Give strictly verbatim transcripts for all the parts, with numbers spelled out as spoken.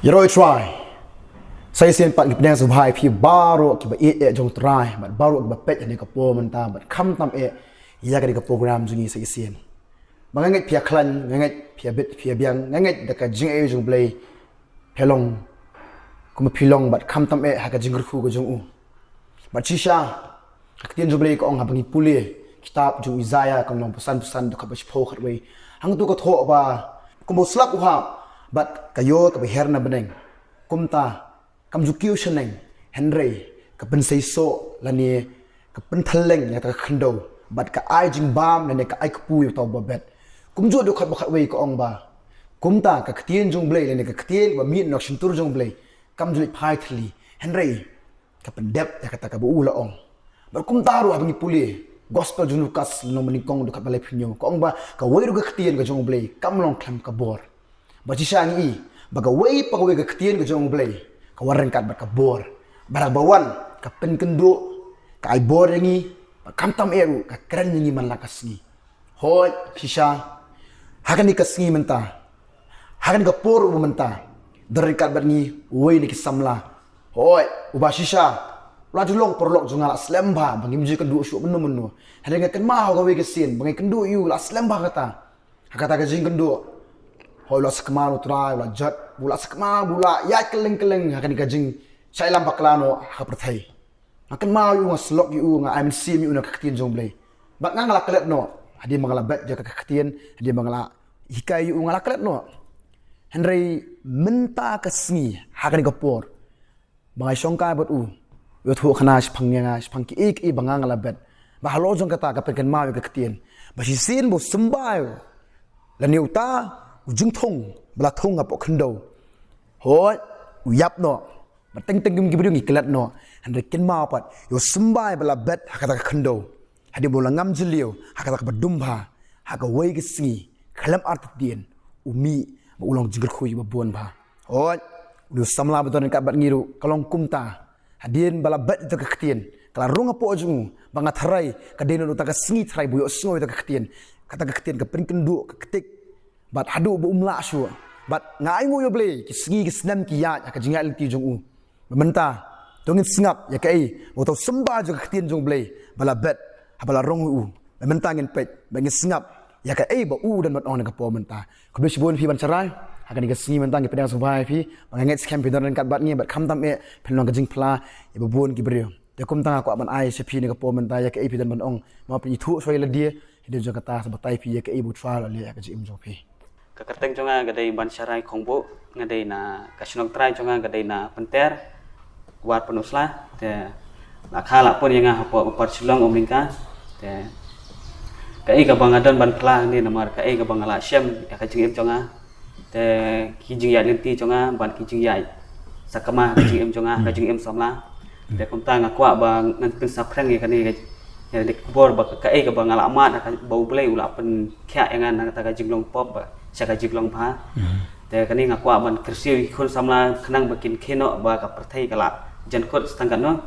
Ïaroh Trai. Sa shisien pat ngi pdiang sngewbha ïa phi baroh kiba ïeit jong Trai bad baroh kiba peit ïa kane ka por mynta bad khamtam eh ïa kane ka program jong ngi sa shisien. Ba nga ngeit phi ïa khlaiñ, nga ngeit phi ïa bit, phi ïa biang, nga ngeit da ka jingïeit jong U Blei phi long kumba phi long bad khamtam eh ha ka jingkyrkhu ka jong u. Bad shisha ka ktien jong U Blei ka ong haba ngi pule kitab jong Isaiah ka lynnong ba san phew san dkhot ba shiphew khatwei. Hangto ka thoh ba kumba u slap u hap bad ka ïor kaba her na bneng, kumta kam ju kiew shaneng, hynrei ka pynseisoh lane ka pynthylleng ïa ka khyndew bad ka ai jingbam lane ka ai kpu ïa uta uba bet. Kumjuh dkhot ba khatwei ka ong ba kumta ka ktien jong U Blei lane ka ktien ba mih na ka shyntur jong U Blei kam ju leit phai thylli, hynrei ka pyndep ïa kata kaba u la ong. Bad kumta ruh haba ngi pule gospel jong u Lukas lynnong ba nyngkong dkhot ba laiphew hynñiew ka ong ba kawei ruh ka ktien ka jong U Blei kam long khlem ka bor. Bad shisha ngi i ba kawei pa kawei ka ktien ka jong U Blei ka wan ryngkat bad ka bor. Bad haba wan ka pynkynduh, ka ai bor ïa ngi, bad khamtam eh ruh ka kren ïa ngi man la ka sngi. Hooid, shisha ha kane ka sngi mynta, ha kane ka por uba mynta, don ryngkat bad ngi uwei na ki samla. Hooid, uba shisha u la ju long paralok jong nga, la slem bha ba ngim ju kynduh shuh mynno mynno. Hynrei nga kynmaw ha kawei ka sien ba nga kynduh ïa u, la slem bha kata. Ha kata ka jingkynduh, hooid, u la sakma u Trai, u la jot, u la sakma, u la ïaid kylleng kylleng ha kane ka jingshah ïalam bakla noh ha ka pyrthei. Nga kynmaw ïa u, nga syllok ïa u, nga ai mynsiem ïa u na ka ktien jong U Blei. Bad nga, nga la klet noh hadien ba nga la bet ïa ka ktien, hadien ba nga la hikai ïa u, nga la klet noh. Hynrei mynta ka sngi ha kane ka por ba nga shongkai bad u, u ïathuh khana shaphang ïa nga shaphang kiei kiei ba nga, nga la bet. Ba halor jong kata ka pynkynmaw ïa ka ktien ba shisien ba u symbai lane uta u jingthung ba la thung hapoh khyndew, hooid, u ïap noh. Bad teng teng kum ki briew ngi klet noh. Hynrei kynmaw pat ïa u symbai ba la bet ha kata ka khyndew, hadien ba u la ngam jylliew ha kata kaba dum bha, ha kawei ka sngi khlem artatien u mih bad u long jingkyrkhu ïa kiba bun bha. Hooid, une u samla ba don ryngkat bad ngi ruh ka long kumta. Hadien ba la bet ïa ka ktien, ka la rung hapoh jong u ba nga tharai ka dei na uta ka sngi tharai ba u ïohsngew ïa ka ktien. Kata ka ktien ka pynkynduh, ka ktik. Bad haduh ba um lah shuh, bad nga ainguh ïa U Blei ki sngi ki snem ki ïaid ha ka jingïaid lynti jong u. Ba mynta to ngin sngap ïa kaei ba uta u symbai jong ka ktien jong U Blei ba la bet, haba la rung ïa u. Ba mynta ngin peit, ba ngin sngap ïa kaei ba u don ban ong ha kane ka por mynta. Khublei shibun ïa phi ban sharai ha kane ka sngi mynta. Ngi pdiang sngewbha ïa phi, ba nga ngeit skhem phi don ryngkat bad ngi bad khamtam eh phin long ka jingphla ïa ba bun ki briew. Te kumta nga kwah ban ai sha phi ha kane ka por mynta ïa kaei phi don ban ong, namar phin ithuh shuwa ïa lade. Hadien jong kata sa batai phi ïa kaei ba U Trai u la leh ha ka jingim jong phi. Ka kyrteng jong nga ka dei Bansharai Khongbuh, nga dei na ka shnong trai jong nga ka dei na Pynter, War Pynursla. Te la kha la pun ïa nga hapoh Upper Shillong, Umryngka. Te kaei kaba nga don ban phla ne, namar kaei kaba nga la shem ïa ka jingim jong nga, te ki jingïaid lynti jong nga bad ki jingïaid sakma ka jingim jong nga, ka jingim samla. Te kumta nga kwah ba ngan pynsaphriang ïa kane ka, ïa kane ka khubor ba kaei kaba nga la mad, ba U Blei u la pynkhiah ïa nga na kata ka jinglong pop ba sha ka jinglong bha. Te kane nga kwah ban kyrsiew ïa ki khun samla khnang ba kin khie noh ba ka pyrthei ka la jan kut sa tang katno.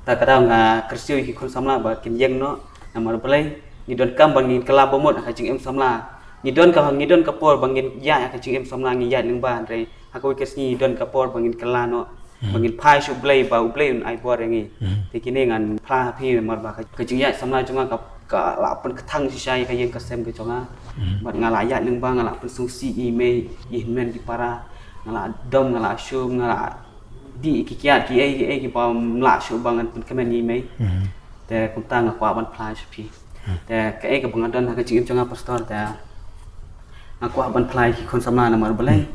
Ta ka daw nga kyrsiew ïa ki khun samla ba kin ïeng noh, namar balei, ngi donkam ba ngin kylla bamut ha ka jingim samla. Ngi don ka, ngi don ka por ba ngin ïaid ha ka jingim samla, ngi ïaid lyngba, hynrei ha kawei ka sngi ngi don ka por ba ngin kylla noh, ba ngin phai sha U Blei, ba U Blei un ai bor ïa ngi. Te kine ngan phla ha phi namar ba ka, ka jingïaid samla jong nga ka, ka la pynkthang shisha ïa ka ïing ka sem ka jong nga. Bad nga la ïaid lyngba, nga la pynsngewsih ïa i mei, i hynmen i para, nga la dom, nga la shum, nga la dih ki kiad kiei kiei kiba ym lah shuh ba ngan pynkmen ïa i mei. Te kumta nga kwah ban phla sha phi. Te kaei kaba nga don ha ka jingim jong nga, Pastor, te nga kwah ban phla ïa ki khun samla namar balei.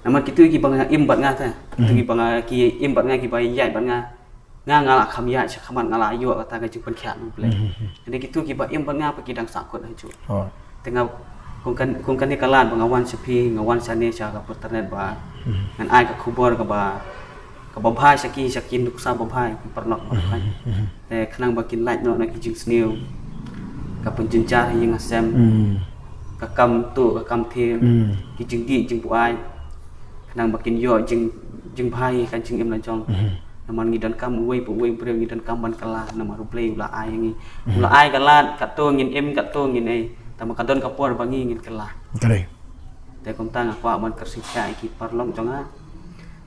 Namar kito kiba nga im bad nga te, kito kiba nga, ki im bad nga, kiba ïaid bad nga, nga, nga la kham ïaid sha khmat, nga la ïoh kata ka jingpynkhiah na U Blei. Hynrei kito kiba im bad nga pat ki dang sah kut hajuh. Te nga, kum kan, kum kane ka lad ba nga wan sha phi, nga wan shane sha ka internet ba ngan ai ka khubor kaba, kaba bha sha ki, sha ki nuksa babha, ki paralok babha. Te khnang ba kin lait noh na ki jingsniew, ka pynjynjar ha ïing ha sem, ka kam tuh, ka kam them, ki jingdih jingbuaid, khnang ba kin ïoh jing, jingbha ïa ka jingim la jong. Namar ngi donkam uwei pa uwei u briew, ngi donkam ban kylla, namar U Blei u la ai ïa ngi. U la ai ka lad, katto ngin im, katto ngin ei. Tangba ka don ka por ba ngi ngin kylla. Ka dei. Te kumta nga kwah ban kyrsiew ïa ki paralok jong nga.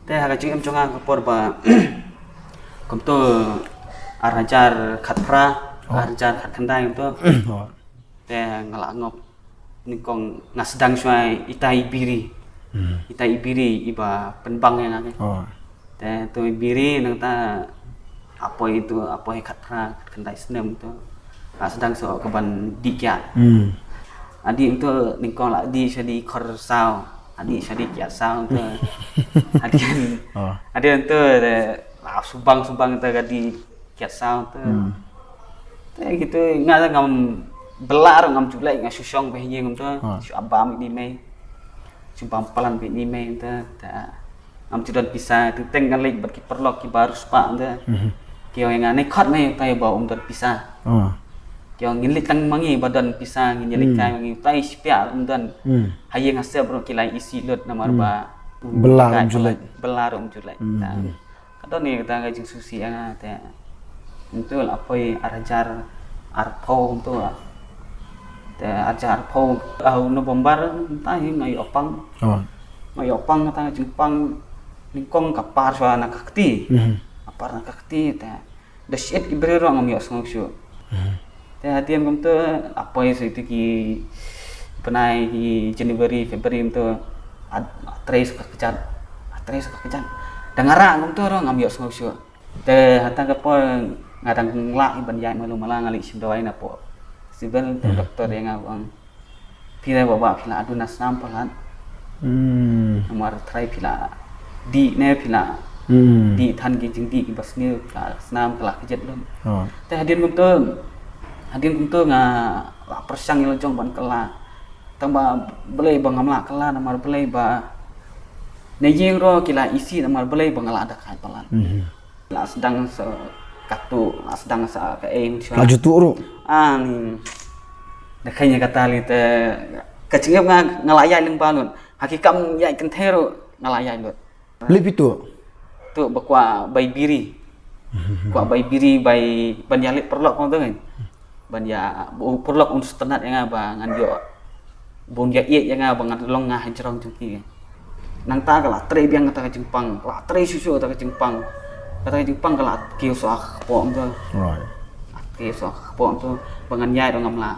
Te ha ka jingim jong nga ka por ba kumto ar hajar khatphra, ar hajar khatkhyndai kumto. Te nga la ngop nyngkong nga sdang shuwa ita i biri. Ita i biri iba pynbang ïa nga. Te tu i biri nangta apoi tu apoi khatphra khatkhyndai snem tu. Nga sdang shuwa ka ban dih kiad. Adi tu nyngkong la dih shuwa dih khor saw. Adi shuwa dih kiad saw tu. Adi adi tu la subang subang tu ka dih kiad saw tu. Te gitu nga ngam belar ngam julai nga shu shong beh nyeng tu. Shu abam ini mei. Shu bam palan beh ini mei tu. Te ngam ju don pisa tu teng nga leit bad ki paralok ki baru spa tu. Ki ong nga ne khot ne tai ba um don pisa. Ki ong ngin leit tang mangi ba don pisa ngin leit kai mangi tai spia um don. Ha ïing ha sep bro ki lai isi lut namar ba belar um julai. Belar um julai. Ka don ne kata ka jingsngewsih ïa nga te. Ntu la poi ar hajar arphew ntu. Te ar hajar arphew ha u November nta hi nga ïoh pang. Nga ïoh pang kata ka jingpang nyngkong ka par shuwa na ka kti. Ka par na ka kti te. Da shit ki briew ruh ngam ïoh sngew shuh. Te hadien kumta la poi sa ïa ki bnai ki January February kumta. At tres ka kjat. At tres ka kjat. Da nga rah kumta ruh ngam ïoh sngew shuh. Te hata ka por nga dang lah ban ïaid malu mala nga leit shim dawai na pdeng civil te doktor ïa nga ong phi re baba phi la duna snam palat. Namar trai phi la dih ne phi la dih than ki jingdih ki basngi phi la snam ka la kjit lum. Te hadien kumta hadien kumta nga la pyrshang ïa la jong ban kylla. Tang ba balei ba ngam lah kylla namar balei ba na ïing ruh ki la isi namar balei ba nga la da khaid palat. La sdang sa katu la sdang sa ka eng sha la jutu ru an da kanya kata li te ka chingep nga nga la yai leng ba lut ha ki kam yai kenthe ru nga la yai lut. Lip itu tu ba kwa bai biri kwa bai biri bai ban ya lip perlok kong tu kan ban ya perlok un stenat ya nga ba ngan yo bun ya iek ya nga ba ngan long nga hajrong jong ki. Nangta ka la trei biang kata ka jingpang, ka la trei shuh shuh kata ka jingpang. Kata ka jingpang ka la kiew shuh ha ka kpoh tu. Right. Kiew shuh ha ka kpoh tu ba ngan ïai ruh ngam lah.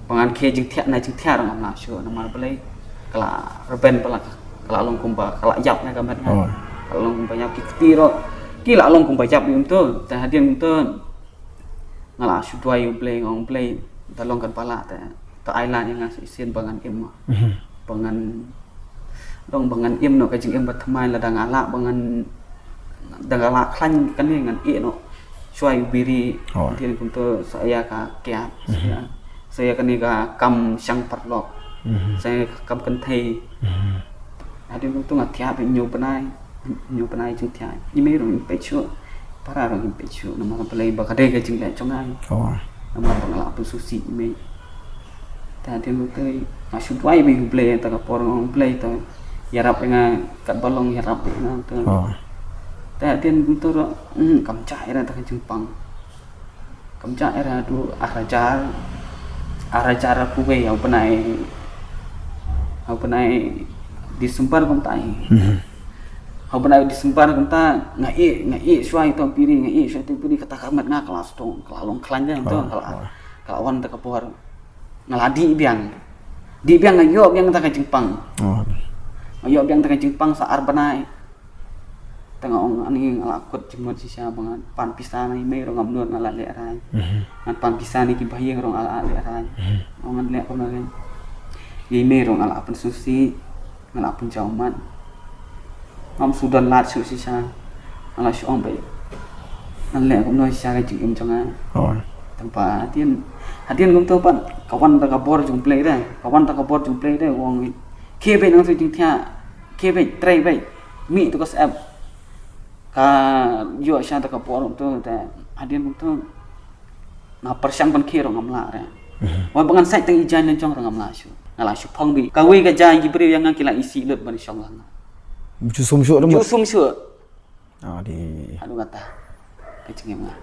Ba ngan khie jingthiah na jingthiah ruh ngam lah shuh namar balei ka la rben ba la ka la long kumba ka la ïap na ka met nga. Right. Ka la long kumba ïap ki kti ruh ki la long kumba ïap ïa um tu. Te hadien um tu nga la shu duwai ïa u Blei nga ong Blei da long kan ba lah te ta ai lad ïa nga shisien ba ngan im ba ngan dang ba ngan im noh ka jingim ba thymmai lada nga lah ba ngan da nga lah khlaiñ kane ngan ïeh noh shuwa ïa u biri. Hadien kumta sa ïa ka kiad sa ïa kane ka kam shang parlok sa ïa ka kam kynthei. Hadien kumta nga thiah ba hynñiew bnai hynñiew bnai jingthiah i mei ruh ngim peit shuh para ruh ngim peit shuh namar balei ba ka dei ka jingleh jong nga. Namar ba nga la pynsngewsih i mei. Te hadien kumta nga shu duwai ba ïa u Blei ta ka por nga ong Blei ta ïarap ïa nga katba long ïarap ïa nga ta. Te hadien kumta ruh kam jah ïa ta ka jingpang. Kam jah era tu ar hajar ar hajar arphew wei ha u bnai ha u bnai December kumta hi. Ha u bnai December kumta nga ïeh nga ïeh shuwa ïa u biri nga ïeh shuwa ïa u biri kata ka met nga ka la stong ka la long khlaiñ tu ka la ka la wan ta ka por nga la dih biang. Dih biang nga ïoh biang ta ka jingpang. Nga ïoh biang ta ka jingpang sa ar bnai. Te nga ong ani nga la kut jingmut shisha ba ngan pan pisa na i mei ruh ngam nud nga la leh rai. Ngan pan pisa na ki bahaïing ruh nga la leh rai. Nga ong ngan leh kumno rai. I mei ruh nga la pynsngewsih nga la pynjaw mat. Ngam shu don lad shuh shisha. Nga la shu ong ba ngan leh kumno shisha ka jingim jong nga. Tang ba hadien hadien kumto pat ka wan ta ka bor jong Blei re ka wan ta ka bor jong Blei re ong khie beit nang shu jingthiah. Khie beit trei beit mih tu ka sep. Ka ïoh sha ta ka por tu te hadien tu nga pyrshang ban khie ruh ngam lah re. Wan ba ngan sait tang i jaiñ lynjong ruh ngam lah shuh. Nga la shu phong beit kawei ka jaiñ ki briew ïa nga ki la isih lut ban shong lang. Ju sum shuh ruh. Ju sum shuh. Adi. Haduh kata ka jingim nga.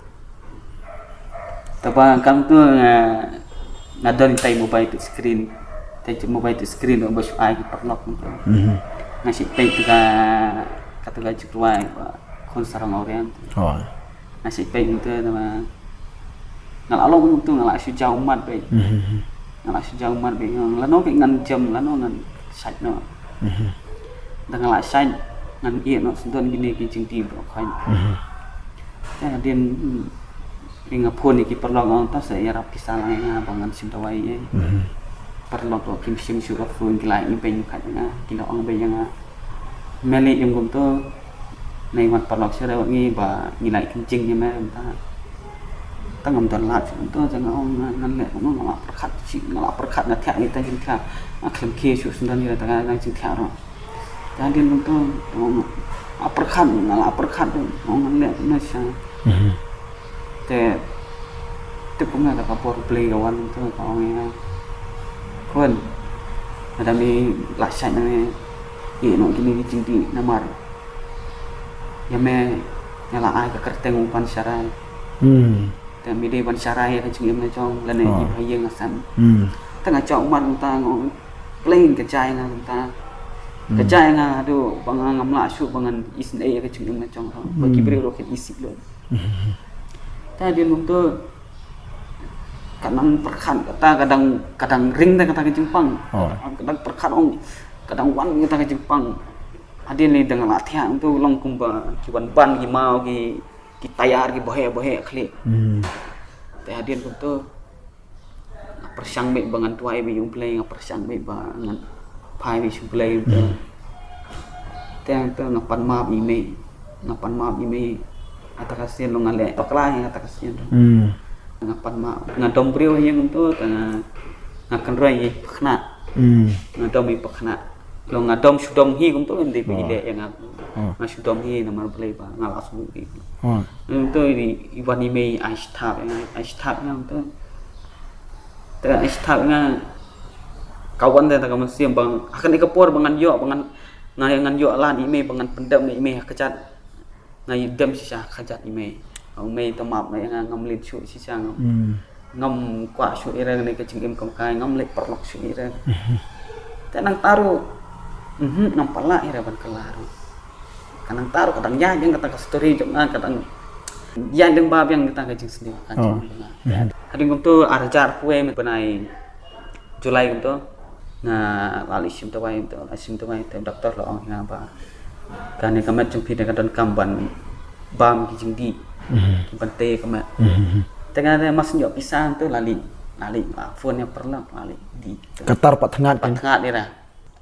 Taba kam tu nga nga don tai mobile tu screen. Te jong mobile te screen ba shu ai ki paralok mynta. Mhm. Nga shu peit ka, ka tu ka jingrwai ba khun sarong awriang. Oh. Nga shu peit mynta namar nga la long mynta nga la shu jaw mat beit. Mhm. Nga la shu jaw mat beit, nga lano beit ngan jem, lano ngan shait noh. Mhm. Da nga la shait ngan ïeh noh sendon kine ki jingdih baroh khoit. Mhm. Te hadien, hmm, ri nga phone ïa ki paralok, ong, to sa ïarap pisa lang ïa nga ba ngan shim dawai ïa. Mhm. Paralok ruh kim shim shuh ka phone, ki la ïohi beiñ khat ïa nga, ki la ong beiñ ïa nga. Me leit ïeng kumto, nai wan paralok sha ruh ngi ba ngi la ïa kynjing ïa me mynta. Tang ngam don lad shuh kumto, te nga ong nga, ngan leh kumno, nga la pyrkhat shuh, nga la pyrkhat, nga thiah ïa ka jingthiah. Nga khlem khie shuh sendon ïa ka jingthiah ruh. Te hadien kumto, nga ong, nga la pyrkhat, nga la pyrkhat, nga ong ngan leh kumno shisha. Mhm. Te, te kumne da ka bor Blei ka wan, te ka ong ïa nga, khun, lada me la shait na me ïeh noh kine ki jingdih namar ïa me nga la ai ka kyrteng u ban sharai. Hmm. Te me dei ban sharai ïa ka jingim la jong lane, oh, ïa ka ïing ka sem. Hmm. Te nga jop mat mynta, nga ong, Blei ka jia ïa nga mynta. Ka, hmm, jia ïa nga haduh ba nga ngam lah shuh ba ngan isynei ïa ka jingim la jong, ba ki, hmm, briew ruh kin isih lut. Hmm. Te hadien kumto ka nang pyrkhat kata, ka dang, ka dang ring te kata ka jingpang. Oh. Ka dang pyrkhat, ong, ka dang wan kata ka jingpang. Hadien lei da nga la thiah kumto long kumba ki wan ban ki maw, ki, ki tayar, ki boheh boheh khlieh. Hmm. Te hadien kumto nga pyrshang beit ba ngan duwai beit ïa U Blei, nga pyrshang beit ba ngan phai beit sha U Blei, te. Hmm. Te, te nga pan map ïa i mei, nga pan map ïa i mei. Kata ka sien ruh nga leh bakla ïa kata ka sien ruh. Hmm. Nga pan map, nga dom briew ha ïing kumto, te nga, nga kynroi ïa i pakhynnah. Hmm. Nga dom ïa i pakhynnah. Long nga dom shu dom hi kumto, ym dei ba i, oh, leh ïa nga. Oh. Nga shu dom hi namar balei ba nga la sngewbha. Oh. Kumto i, i wan i mei, ai sthap ïa nga, ai sthap ïa nga kumto. Te ai sthap ïa nga, ka wan te ka mynsiem ba ha kane ka por ba ngan ïoh, ba ngan, ngan, ngan ïoh lad ïa i mei, ba ngan pyndem ïa i mei ha kjat. Nga ïa dem shisha ha kjat i mei. Nga ong, mei, to map noh ïa nga, ngam leit shuh shisha, ngam, hmm, ngam kwah shuh ïa re kane ka jingim kam kai, ngam leit paralok shuh ïa re. Mhm. Te nangta ruh, mhm, ngam pat lah ïa re ban kylla ruh. Ka nangta ruh ka dang ïaid biang kata ka story jong nga, ka dang ïaid lyngba biang kata ka jingsniew ka, oh, jong nga. Mhm. Hadien kumto ar hajar arphew wei bnai July kumto, nga la leit shim dawai kumto, la shim dawai te doktor la ong ïa nga ba kane ka met jong phi te ka donkam ban bam ki jingdih, mhm, ban tei ka met. Mhm. Te nga te mas ïoh pisa kumto la leit, la leit, la phone ïa paralok, la leit dih. Katar pat thngat, pat thngat ïa ra.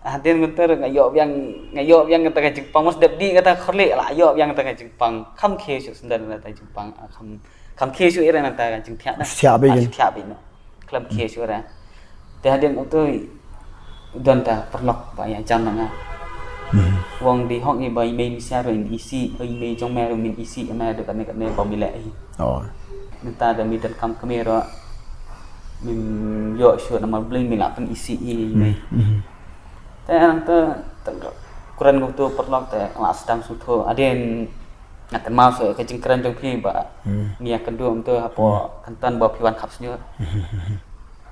Hadien kumto nga ïoh biang, nga ïoh biang kata ka jingpang, mas dep dih kata ka khlieh la ïoh biang kata ka jingpang. Kham khie shuh sendon kata ka jingpang, ah, kham, kham khie shuh ïa re nangta ka jingthiah na. Siap beit, ah, kin, siap beit na. Khlem khie shuh re. Te hadien kumto don ta paralok ba ïa jam na nga. Hmm. Ong dei hok ïa ba i mei mi sha ruh in isih, ba i mei jong me ruh min isih, me ruh kane kane ba mi leh hi. Oh. Nangta da mi donkam kmie ruh min ïoh shuh namar balei mi la pynisih hi i mei. Hmm. Te nangta, te kren kumto paralok te la sdang sngewthuh. Hadien nga kynmaw shuh ka jingkren jong phi ba, hmm, ngi ïakynduh kumto hapoh, hmm, kynton ba phi wan khap shnur. Hmm.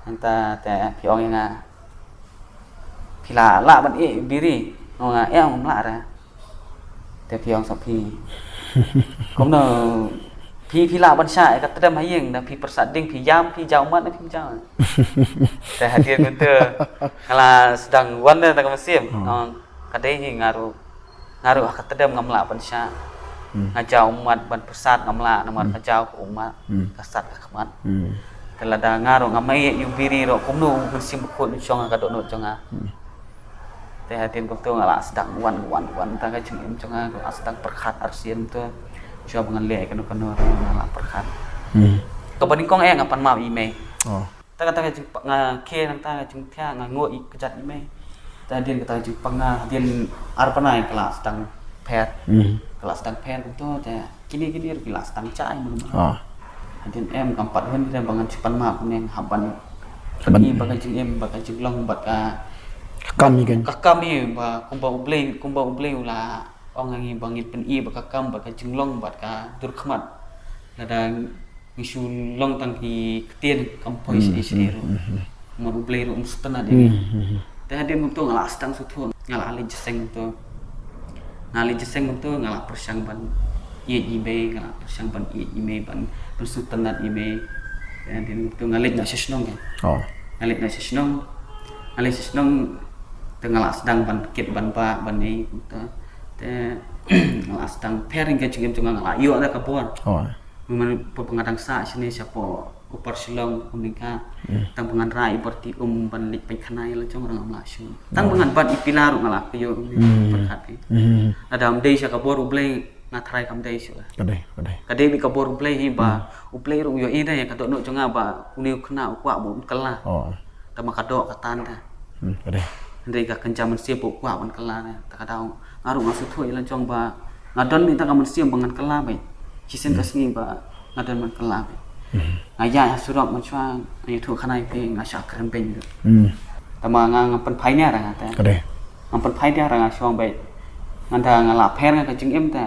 Nangta te phi ong ïa nga, phi la lah ban ïeh biri? Nga ong, em, ngam lah re. Te phi ong sa phi, kumno phi, phi lah ban shah ïa ka tdem ha ïing, da phi pyrsad ding, phi ïam, phi jaw mat ne phim jaw? Te hadien kumto nga la sdang wan da ka mynsiem. Hmm. Nga ong, ka dei hi, nga ruh, nga ruh ha ka tdem ngam lah ban shah. Hmm. Nga jaw mat ban pyrsad ngam lah namar, hmm, ka jaw ka ummat, hmm, ka sat ka khmat. Hmm. Te lada nga ruh ngam ïeh ïa u biri ruh kumno u Mynsiem Bakhuid un shong ha ka dohnud jong nga? Hmm. Te hadien kumto nga la sdang wan, wan, wan, ta ka jingim jong nga, nga la sdang pyrkhat arsien kumto. Shuwa ba ngan leh kano kano ruh nga la pyrkhat. Hmm. Kaba nyngkong eh nga pan map ïa i mei. Oh. Ta ka, ta ka jingpang, nga khie nangta ka jingthiah, nga nguh ïa kjat i mei. Te hadien kata ka jingpang nga, hadien ar bnai ka la sdang phet. Hmm. Ka la sdang phet kumto te kine, kine ruh ki la sdang jai mano mano. Ah. Hadien em kam pat hun te ba ngan shu pan map kumne, hap ban, ban pyni ba ka jingim, ba ka jinglong, bad ka, ka kam ïa ka, ka kam ïa ba kumba U Blei, kumba U Blei u la ong ïa ngi ba ngin pyni ba ka kam, ba ka jinglong, bad ka dur khmat. Lada ngi shu long tang ki ktien kam poi, hmm, shaei shaei, hmm, ruh, hmm, hmm. Namar U Blei ruh um sngewtynnad ïa ngi. Hmm, hmm, hmm. Te hadien kumto nga la sdang sngewthuh, nga la leit jingïaseng kumto. Nga leit jingïaseng kumto, nga la pyrshang ban ïeit ïa i mei, nga la pyrshang ban ïeit ïa i mei, ban, ban sngewtynnad ïa i mei. Te hadien kumto nga leit noh sha shnong kan. Oh. Nga leit noh sha shnong, nga leit sha shnong, te nga la sdang ban kit ban bah, ban ïeit kumto. Te nga la sdang pher ïa ka jingim jong nga, nga la ïoh da ka bor. Oh. Mynba nga dang sah shane shapoh u Upper Shillong, kumne ka. Hmm. Tang ba ngan rah i bor ti um ban leit pynkhana ïa la jong ruh ngam lah shuh. Tang ba ngan bat i pillar ruh nga la kyiuh, hmm, pyrkhat hi. Hmm. Lada ym dei sha ka bor U Blei nga tharai kam dei shuh. Ka dei, ka dei. Ka dei beit ka bor U Blei hi ba, hmm, U Blei ruh u ïohi da ïa ka dohnud jong nga ba une u khynnah u kwah ba un kylla. Oh. Tang ba ka doh ka tan da. Hmm, ka dei. Hynrei ka kynja mynsiem ba u kwah ban kylla da. Ta ka daw nga ruh nga sngewthuh ïa la jong ba nga don mynta ka mynsiem ba ngan kylla beit. Shisien ka, hmm, sngi ba nga don ban kylla beit. Hmm. Nga ïaid ha surok mynshuwa, nga ïathuh khana ïa phi, nga shah kren beiñ ruh. Hmm. Tang ba nga, ngam pynphai ne ra nga te. Ka dei. Ngam pynphai ne ra nga shong beit. Nga da nga la pher nga ka jingim te.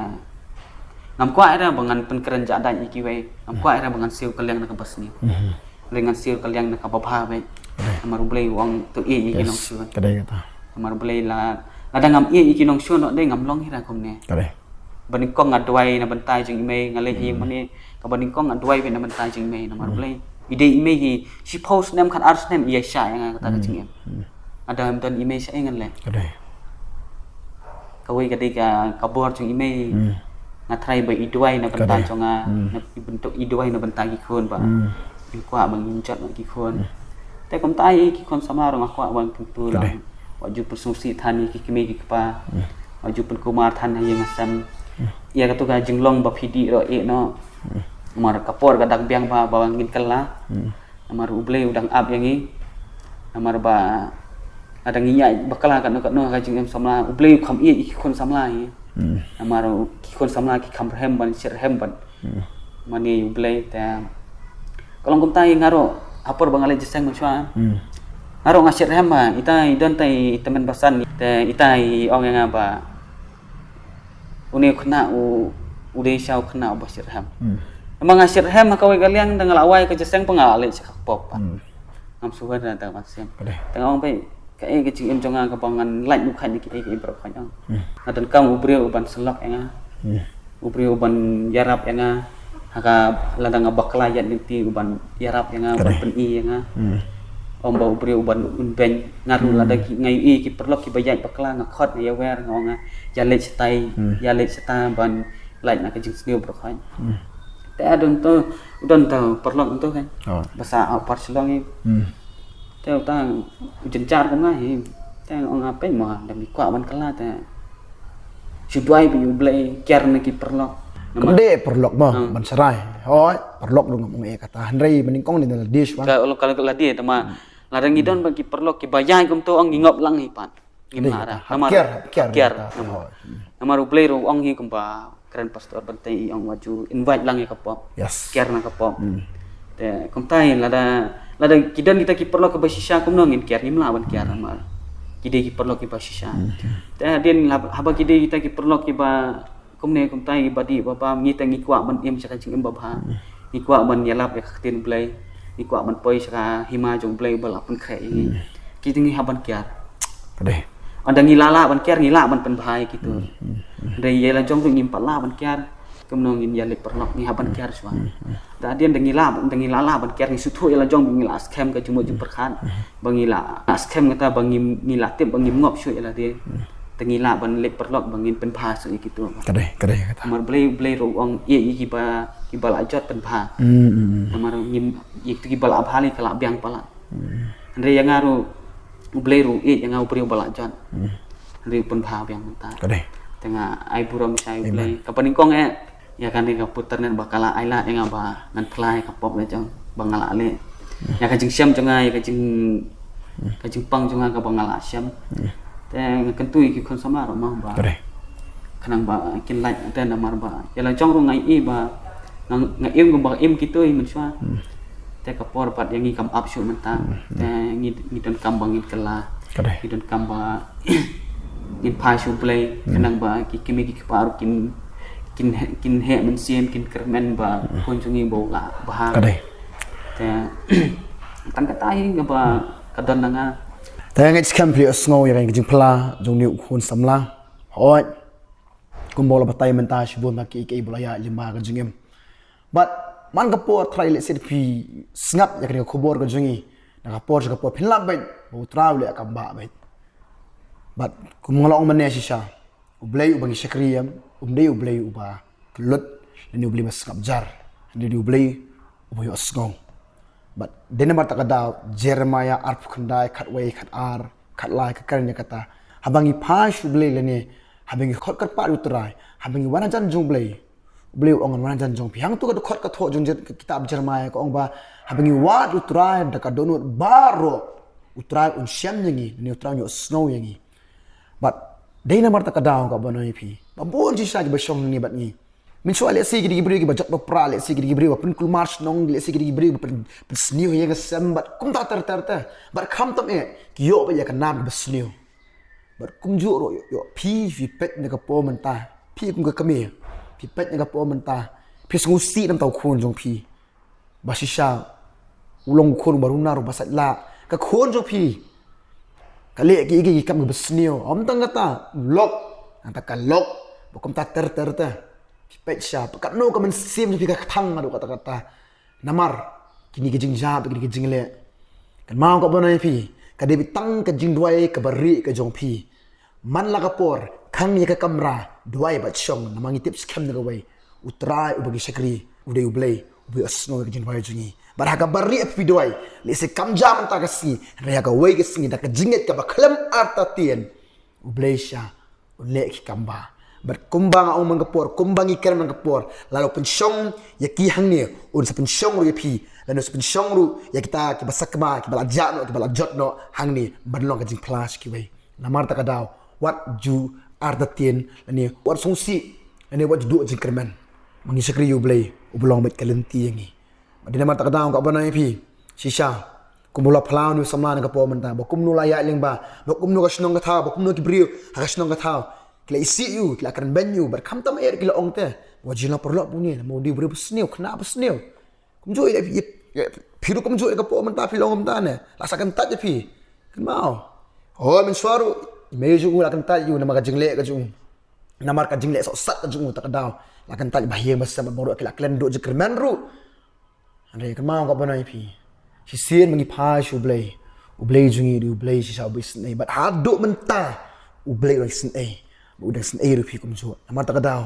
Ngam kwah ïa ra ba ngan pynkren jah dait ïa kiwei. Ngam kwah ïa ra ba ngan siew kylliang na kaba sniew. Hmm. Hynrei ngan siew kylliang na kaba bha beit. Ka dei. Namar U Blei u ong to ïeit ïa ki, yes, nongshun. Ka dei kata. Namar U Blei la, lada ngam ïeit ïa ki nongshun noh dei ngam long hi ra kumne. Ka dei. Ba nyngkong nga duwai na bynta jong i mei, nga leit hi, hmm, mane, kaba nyngkong nga duwai beit na bynta jong i mei, namar, hmm, U Blei. I dei i mei hi shiphew snem, khatar snem i ïaishah ïa nga kata ka, hmm, jingim. Hmm. Lada ym don i mei shaei ngan leh. Ka dei. Kawei ka dei ka, ka bor jong i mei. Hmm. Nga tharai ba i duwai na, ka dei, bynta jong nga, hmm, na i bynta, i duwai na bynta ki khun ba, hmm, i kwah ba ngin jot na ki khun. Hmm. Te kumta ïa ki khun samla ruh nga kwah ban kyntu, ka dei, lang. Wat ju pynsngewsih than ïa ki kmie ki kpa. Hmm. Wat ju pynkulmar than ha ïing ha sem. Hmm. Ïa kato ka jinglong ba phi dih ruh ïeh noh. Hmm. Namar ka por ka dang biang bha ba ngin kylla. Hmm. Namar U Blei u dang ap ïa ngi. Namar ba lada ngi ïaid bakla katno katno ha ka jingim samla, U Blei u kham ïeit ïa ki khun samla hi. Hmm. Namar ki khun samla ki kham rhem ban, shyrhem ban, hmm, mane U Blei te. Ka long kumta hi nga ruh ha por ba nga leit jingïaseng mynshuwa. Hmm. Nga ruh nga shyrhem ba ita i don ta i tymmen basan te ita i ong ïa nga ba une u khynnah u, u dei sha u khynnah uba shyrhem. Hmm. Namar nga shyrhem ha kawei ka liang, tang nga la wai ka jingïaseng ba nga la leit sha ka pop. Hmm. Ngam sngewhun na tang ban shem. Ka dei. Tang ong beit kaei ka jingim jong nga kaba ngan lait nukhat ïa kiei kiei baroh khoit ong. Hmm. Nga donkam u briew uban sylloh ïa nga. Hmm. U briew uban ïarap ïa nga. Ha ka lada nga bakla ïaid lynti uban ïarap ïa nga, ka dei, uban pyni ïa nga. Hmm. Ym ba u briew uban un beiñ. Nga ruh, hmm, lada ki, nga ïohi ki paralok kiba ïaid bakla nga khot, nga ïawer, nga ong nga ïa leit shatai, hmm, ïa leit shata ban lait na ka jingsniew baroh khoit. Hmm. Te don to, don to paralok to kan. Oh. Ba sah ha Upper Shillong hi. Hmm. Te uta u jynjar kum nga hi. Te ong nga peit mo, lada me kwah ban kylla te shu duwai beit ïa U Blei, kiar na ki paralok. Kam dei paralok mo, hmm, ban sharai. Hooid, paralok ruh ngam ong ei kata. Hynrei mynnyngkong dei na lade shuwa. Ka, ka lade te ma. Hmm. Lada ngi don, hmm, bad ki paralok kiba ïaid kumto ong ngi ngop lang hi pat. Ngim lah da. Hap kiar, hap kiar, hap kiar. Namar, hooid, hmm, namar U Blei ruh u ong hi kumba kren pastor Bantei, i ong wat ju invite lang ïa ka pop. Yes. Kiar na ka pop. Hmm. Te kumta hi lada, lada ki don kita ki paralok kiba shisha kumno ngin kiar, ngim lah ban kiar namar ki dei ki paralok kiba shisha. Hmm. Te hadien hab-, haba ki dei kita ki paralok kiba kumne kumta, kiba dih ba bam, ngi te ngi kwah ban im sha ka jingim ba bha. Hmm. Ngi kwah ban ïalap ïa ka ktien Blei. Ngi kwah ban poi sha ka hima jong Blei ba la pynkhreh ïa ngi. Hmm. Ki te ngi hap ban kiar. Ka dei. Ynda ngi lah lah ban kiar, ngi lah ban pynbha ïa kito. Hmm, hmm, hmm. Hynrei ïa la jong ruh ngim pat lah ban kiar. Kumno ngin ïa leit paralok, ngi hap ban, hmm, kiar shuwa. Hmm, hmm. Da hadien da ngi lah, da ngi lah lah ban kiar, ngi sngewthuh ïa la jong, ngi lah skhem ka jingmut jingpyrkhat. Hmm. Ba ngi lah, lah skhem kata ba ngim, ngi lah tip ba ngim ngop shuh ïa lade. Hmm. Da ngi lah ban leit paralok ba ngin pynbha shuh ïa kito. Ka dei, ka dei kata. Namar Blei, Blei ruh u ong ïa, ïa kiba, kiba la jot pynbha. Hmm, hmm, hmm. Namar ngim, ïa kito kiba la bha lei ka la biang palat. Hmm. Hynrei ïa nga ruh, U Blei ruh u ïeit ïa nga, u briew ba la jot. Hmm. Hynrei u pynbha biang mynta. Ka dei. Te nga ai burom sha U Blei. Amen. Kaba nyngkong eh, ïa kane ka putar net ba ka la ai lad ïa nga ba ngan phla ïa ka pop la jong ba nga la leh. Hmm. Ïa ka jingshem jong nga, ïa ka jing, hmm, ka jingpang jong nga kaba nga la shem. Hmm. Te nga kyntu ïa ki khun samla ruh mo ba, ka dei, khnang ba kin lait te namar ba ïa la jong ruh nga ïohi ba nga, nga im kumba im kito hi mynshuwa. Hmm. Te ka por pat ïa ngi kam ap shuh mynta. Hmm, hmm. Te ngi, ngi donkam ba ngin kylla. Ka dei. Ngi donkam ba ngin phai sha U Blei, hmm, khnang ba ki kmie ki kpa ruh kin, kin heh, kin heh mynsiem, kin kyrmen ba, hmm, khun jong ngi ba u la bha. Ka dei. Te tang kata hi nga ba, hmm, Ka don na nga. Te nga ngeit skhem phi ïohsngew ïa ka jingphla jong une u khun samla. Hooid. Kumba u la batai mynta shibun ba ki, ki ba la ïaid lyngba ka jingim. Bad man ka por Trai lehse phi sngap ïa kane ka khubor ka jong ngi. Na ka por sha ka por phin lap beit ba U Trai u leh kam ba beit. Bad kum nga la ong mynne shisha, U Blei uba ngi shakri ïa u um dei U Blei uba kyllut, lane U Blei ba sngap jar, lane U Blei uba ïohsngew. Bad dei namar kata ka daw Jeremaïah arphew khyndai, khatwei, khatar, khatlai ka kren ïa kata. Haba ngi phai sha U Blei lane haba ngi khot kyrpad ïa U Trai, haba ngi wan hajan jong U Blei, U Blei u ong ngan wan hajan jong phi. Hangto ka dkhot ka thoh jong Jer-, ka kitab Jeremaïah ka ong ba haba ngi wad U Trai da ka dohnud baroh, U Trai un shem ïa ngi, lane U Trai un ïohsngew ïa ngi. Bad dei namar kata ka daw nga kwah ban ong ïa phi ba bun shisha kiba shong hangne bad ngi. Mynshuwa lehse ki dei ki briew kiba jot ba pra, lehse ki dei ki briew ba pynkulmar shnong, lehse ki dei ki briew ba pyn, pynsniew ïa ka sem bad kumta ter ter ter. Bad khamtam eh ki ïoh ba ïa ka nam kiba sniew. Bad kumjuh ruh ïoh, ïoh phi, phi peit na ka por mynta. Phi kum ka kmie. Phi peit na ka por mynta. Phi sngewsih namar u khun jong phi. Ba shisha u long u khun ba runar ba sait lah. Ka khun jong phi ka leh ki, ki, ki kam kiba sniew. Ym tang kata, lok. Kata ka lok ba kumta ter ter ter. Phi peit sha, ba katno ka mynsiem jong phi ka kthang haduh katta katta. Namar kine ki jingjia, kine ki jingleh. Kynmaw nga kwah ban ong ïa phi, ka dei beit tang ka jingduwai kaba rieh ka jong phi. Man la ka por, khang ïa ka kamra, duwai bad shong, namar ngi tip skhem na kawei. U Trai uba ngi shakri u dei U Blei uba ïohsngew ïa ka jingduwai jong ngi. Bad ha kaba rieh phi duwai, lehse kam jia mynta ka sngi, hynrei ha kawei ka sngi da ka jingngeit kaba khlem artatien, U Blei shisha un leh ki kam ba. Bad kumba nga ong man ka por, kumba ngi kren man ka por, lada u pynshong ïa ki hangne, un sa pynshong ruh ïa phi, lada un sa pynshong ruh ïa kita kiba sakma, kiba la jah noh, kiba la jot noh hangne, ban long ka jingphla sha kiwei. Namar kata ka daw, wat ju artatien, lane wat sngewsih, lane wat ju duh jingkyrmen. Ma ngi shakri ïa U Blei uba long beit ka lynti ïa ngi. Bad dei namar kata ka daw nga kwah ban ong ïa phi shisha, kumba u la phla une u samla na ka por mynta, ba kumno la ïaid lyngba, ba kumno ka shnong ka thaw, ba kumno ki briew ha ka shnong ka thaw ki la isih ïa u, ki la kren beiñ ïa u, bad khamtam eh ki la ong te, wat ju long paralok bad une, namar u dei u briew ba sniew, khynnah ba sniew. Kumjuh ïa, ïa, ïa phi ruh kumjuh ïa ka por mynta phi long kumta ne. La sah kyntait ïa phi. Kynmaw. Hooid, mynshuwa ruh i mei jong u la kyntait ïa u namar ka jingleh ka jong u. Namar ka jingleh sohsat ka jong u, kata ka daw la kyntait ba ïeng ba sem, bad baroh ki la klet duh jingkyrmen ruh. Hynrei kynmaw nga kwah ban ong ïa phi, shisien ba ngi phai sha U Blei, U Blei jong ngi u dei U Blei shisha uba isynei. Bad haduh mynta U Blei u dang isynei. Bad u dang isynei ruh ïa phi kumjuh. Namar kata ka daw,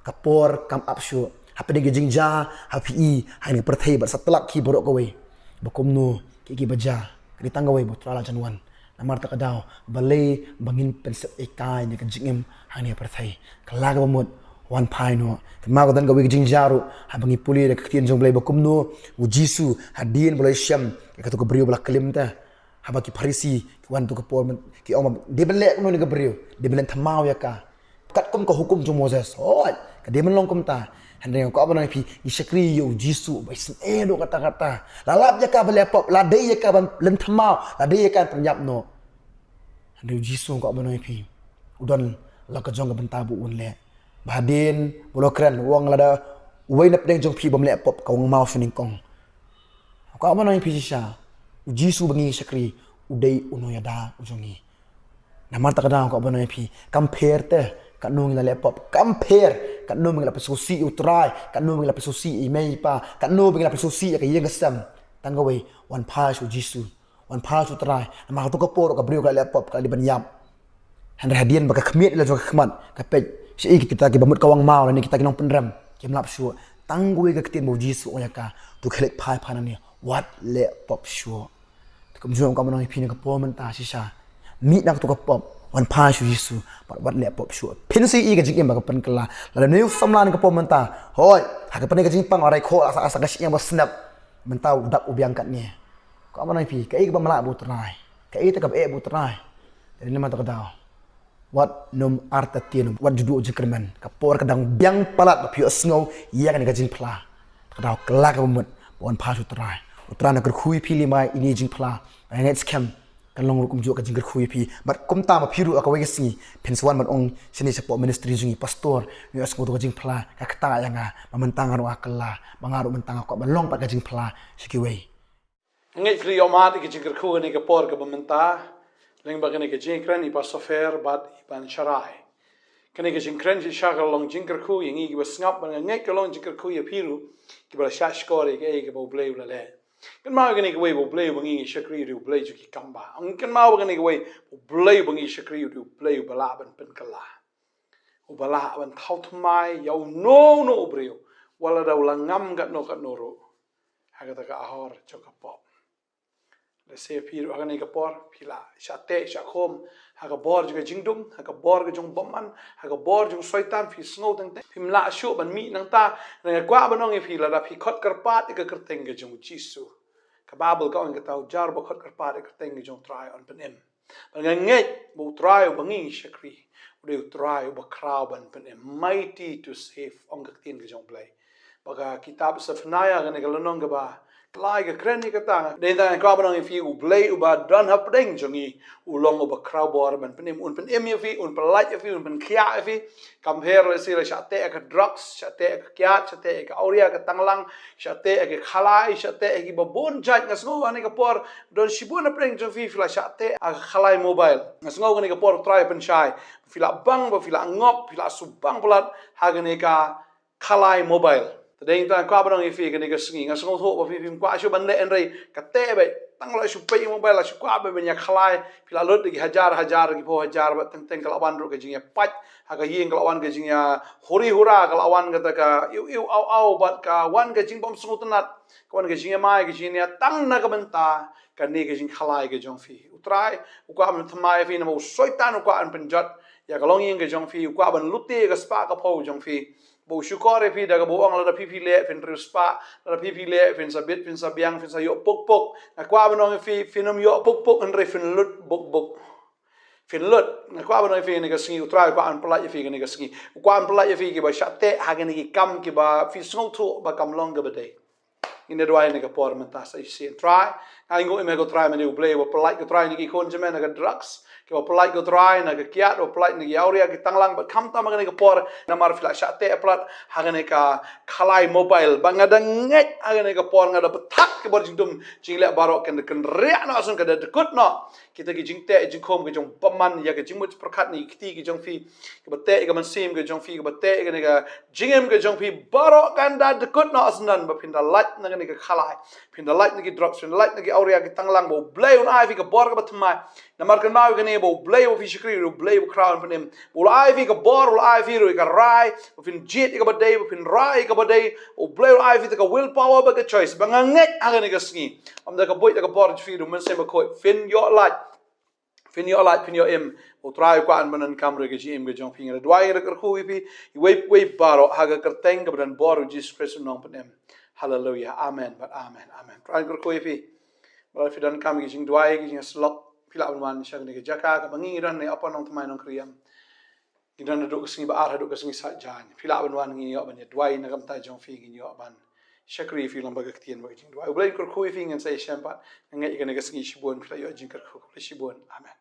ka por kam ap shuh. Hapdeng ki jingjia ha phi, ha kane ka pyrthei, bad sa tlot hi baroh kawei. Ba kumno, kiei kiei ba jia, ka dei tang kawei ba U Trai la jan wan. Namar kata ka daw, balei ba ngin pynsep eiei ïa ka jingim ha kane ka pyrthei? Kylla kaba mut, wan phai noh. Kynmaw ka don kawei ka jingjia ruh haba ngi pule da ka ktien jong U Blei, ba kumno U Jisu hadien ba u la ïashem ïa kato ka briew ba la klim te, haba ki Pharisi ki wan ha kato ka por, ki ong ba, dei ban leh kumno ïa kane ka briew? Dei ban len thymmai ïa ka. Katkum ka hukum jong Moses, hooid, ka dei ban long kumta. Hynrei nga kwah ban ong ïa phi, ngi shakri ïa U Jisu uba isynei haduh katta katta. La lap ïa ka ban leh pop, la dei ïa ka ban len thymmai, la dei ïa ka ban pynïap noh. Hynrei U Jisu, nga kwah ban ong ïa phi, u don la ka jong ka bynta ba un leh. Ba hadien ba u la kren, u ong, lada uwei na pdeng jong phi bym leh pop, ka wang maw sha nyngkong. Nga kwah ban ong ïa phi shisha, U Jisu ba ngi shakri u dei u nongïada u jong ngi. Namar kata ka daw nga kwah ban ong ïa phi, kam pher te katno ngi la leh pop, kam pher katno ngi la pynsngewsih ïa U Trai, katno ngi la pynsngewsih ïa i mei i pa, katno ngi la pynsngewsih ïa ka ïing ka sem. Tang kawei, wan phai sha U Jisu, wan phai sha U Trai. Namar kato ka por ka briew ka la leh pop, ka la dei ban ïap. Hynrei hadien ba ka khmied ïa la jong ka khmat, ka peit shaei kita kiba mut ka wang maw lane kita ki nongpynrem, kim lap shuh. Tang kawei ka ktien ba U Jisu u ong ïa ka, to khie leit phai phai nangne, wat leh pop shuh. Te kumjuh nga kwah ban ong ïa phi na ka por mynta shisha, mih na kato ka pop, wan phai sha U Jisu, bad wat leh pop shuh. Phin sa ïohi ïa ka jingim ba ka pynkylla. Lada une u samla na ka por mynta, hooid, ha ka pynïaid ka jingpang, u la rai khoh, la sah, la sah ka shyieng ba snep, mynta u dap u biang katne. Kwah ban ong ïa phi, kaei kaba ym lah bad U Trai? Kaei te kaba eh bad U Trai? Te namar kata ka daw, wat nym artatien, wat ju duh jingkyrmen. Ka por ka dang biang palat ba phi ïohsngew ïa kane ka jingphla. Kata ka daw, kylla kaba mut, wan phai sha U Trai. U Trai un kyrkhu ïa phi lem bad ine i jingphla. Nga ngeit skhem kan long ruh kumjuh ka jingkyrkhu ïa phi. Bad kumta ma phi ruh ha kawei ka sngi phin sa wan ban ong shane shapoh ministry jong ngi, pastor, nga ïohsngew kato ka jingphla ka ktah ïa nga, ba mynta nga ruh nga kylla, ba nga ruh mynta nga kwah ban long pat ka jingphla sha kiwei. Nga ngeit phi la ïohmad ïa ka jingkyrkhu kane ka por kaba mynta lyngba kane ka jingkren i Pastor Fer bad i Ban Sharai. Kane ka jingkren shisha ka long jingkyrkhu ïa ngi kiba sngap, bad nga ngeit ka long jingkyrkhu ïa phi ruh kiba la shah shkor ïa kaei kaba U Blei u la leh. Kynmaw ïa kane kawei ba U Blei uba ngi shakri u dei U Blei jong ki kam ba. Kynmaw ïa kane kawei ba U Blei uba ngi shakri u dei U Blei uba lah ban pynkylla, uba lah ban thaw thymmai ïa uno uno u briew, wat la da u la ngam katno katno ruh ha kata ka ahor jong ka pop. Lehse phi ruh ha kane ka por phi la shah teh shah khum ha ka bor jong ka jingdum, ha ka bor ka jong u bymman, ha ka bor jong u Soitan, phi sngew teng teng phim lah shuh ban mih nangta. Nga kwah ban ong ïa phi, lada phi khot kyrpad ïa ka kyrteng ka jong U Jisu, ka Baibl ka ong, kata ujar ba khot kyrpad ïa ka kyrteng ka jong U Trai un pynim. Bad nga ngeit ba U Trai uba ngi shakri u dei U Trai uba khraw ban pynim, mighty to save, ong ka ktien ka jong U Blei. Ba ka kitab Sephaniah kane ka lynnong kaba lai ka kren ïa kata. Dei tang nga kwah ban ong ïa phi, U Blei uba don hapdeng jong ngi u long uba khraw bor ban pynim. Un pynim ïa phi, un pyllait ïa phi, un pynkhiah ïa phi. Kam pher lehse la shah teh ïa ka drugs, shah teh ïa ka kiad, shah teh ïa ka awria ka tanglang, shah teh ïa ka khalai, shah teh ïa kiba bun jait. Nga sngew kane ka por don shibun hapdeng jong phi phi la shah teh ïa ka khalai mobile. Nga sngew kane ka por U Trai pynshai, phi la bang ba phi la ngop, phi la subang palat ha kane ka khalai mobile. Te dei tang kwah ban ong ïa phi kane ka sngi, nga sngewthuh ba phi phim kwah shuh ban leh, hynrei ka teh beit, tang la shu peit ïa mobile, la shu kwah beit ban ïa khalai. Phi la lut da ki hajar hajar, ki phew hajar, bad teng teng ka la wan ruh ka jingïapait ha ka ïing, ka la wan ka jingïa huri hura, ka la wan kata ka iw iw aw aw, bad ka wan ka jingbym sngewtynnat, ka wan ka jingïamai, ka jingïania tang na ka bynta kane ka jingkhalai ka jong phi. U Trai u kwah ban thymmai ïa phi namar u Soitan u kwah ban pynjot ïa ka longïing ka jong phi, u kwah ban lute ïa ka spah ka phew jong phi. Ba u shukor ïa phi da kaba u ong, lada phi phi leh phin riewspah, lada phi phi leh phin sa bit, phin sa biang, phin sa ïoh puk puk. Nga kwah ban ong ïa phi, phin ym ïoh puk puk, hynrei phin lut buk buk. Phin lut. Nga kwah ban ong ïa phi kane ka sngi, U Trai u kwah ban pyllait ïa phi kane ka sngi. U kwah ban pyllait ïa phi kiba shah teh ha kine ki kam kiba phi sngewthuh ba kam long kaba dei. Ngin ïa duwai ha kane ka por mynta sa shisien. Trai, nga ainguh ïa me ko Trai, me dei U Blei uba pyllait ko Trai na ki khun jong me na ka drugs, kiba pyllait ko Trai na ka kiad, uba pyllait na ki awria ki tanglang, bad khamtam ha kane ka por namar phi la shah teh palat ha kane ka khalai mobile. Bad nga da ngeit ha kane ka por, nga da bthah ki bor jingdum jingleh baroh, kan da kynriah noh, sngewbha kan da dkut noh kita ki jingteh jingkhum ki jong u bymman ïa ka jingmut jingpyrkhat na ki kti ki jong phi, kiba teh ïa ka mynsiem ka jong phi, kiba teh ïa kane ka jingim ka jong phi, baroh kan da dkut noh, sngewbha ba phin da lait na kane ka khalai, phin da lait na ki drugs, phin da lait na ki awria ki tanglang. Ba U Blei un ai ïa phi ka bor kaba thymmai. Namar kynmaw ïa kane, ba U Blei uba phi shakri u dei U Blei uba khraw ban pynim. Ba u la ai ïa phi ka bor, u la ai ïa phi ruh ïa ka rai ba phin jied ïa kaba dei, ba phin rai ïa kaba dei. U Blei u la ai ïa phi ka will power bad ka choice. Ba nga ngeit ha kane ka sngi, ym da ka buit da ka bor jong phi, da U Mynsiem Bakhuid phin ïoh lait. Phin ïoh lait, phin ïoh im. U Trai u kwah ban pyndonkam ruh ïa ka jingim ka jong phi. Nga da duwai, nga da kyrkhu ïa phi, iwei pa iwei baroh, ha ka kyrteng kaba don bor U Jisu Khrist u nongpynim. Haleluia. Amen bad amen. Amen. Trai kyrkhu ïa phi. Ba lada phi donkam ïa ka jingduwai, ïa ka jingïasyllok, phi lah ban wan sha kane ka jaka kaba ngi don ne apot nongthymmai nongkriam. Ngi don naduh ka sngi ba ar haduh ka sngi Saitjaiñ. Phi lah ban wan, ngin ïoh ban ïa duwai na ka bynta jong phi, ngin ïoh ban shakri ïa phi lyngba ka ktien bad ka jingduwai. U Blei un kyrkhu ïa phi, ngin sa ïashem pat. Nga ngeit ïa kane ka sngi shibun phi la ïoh jingkyrkhu. Khublei shibun. Amen.